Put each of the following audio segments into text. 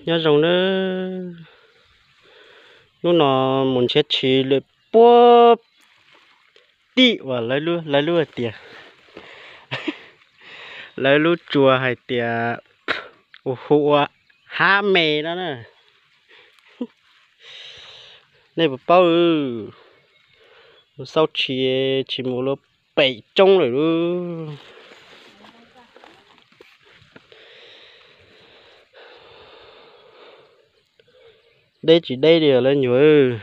Nyob zoo nawb. Hnub no mus nrhiav tshis lawm puag tim uas lawv lub hais tias, lawv lub tsua hais tias, ua hu ua Hab Me no na. Nej puas paub, mus xauj tshis, tshis mus luag pem roob lawm lauj. Deb tsis deb li lawm nyuam.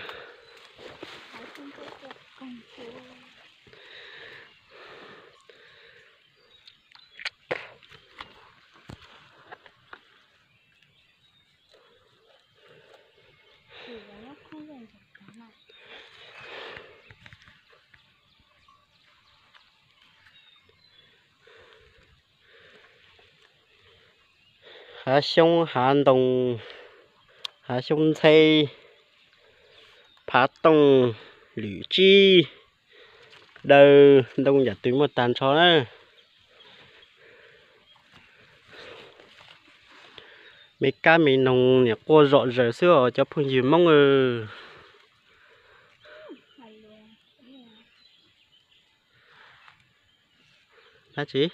Hav xyoob hav ntoo, hav xyoob ntxheb, phav tooj, lwm tsib, dawb ntoo yam twg muaj tag nrho na. Me kab me noog niam quaj zom zaws xwb os cov phooj ywg Hmoob. Dab tsi?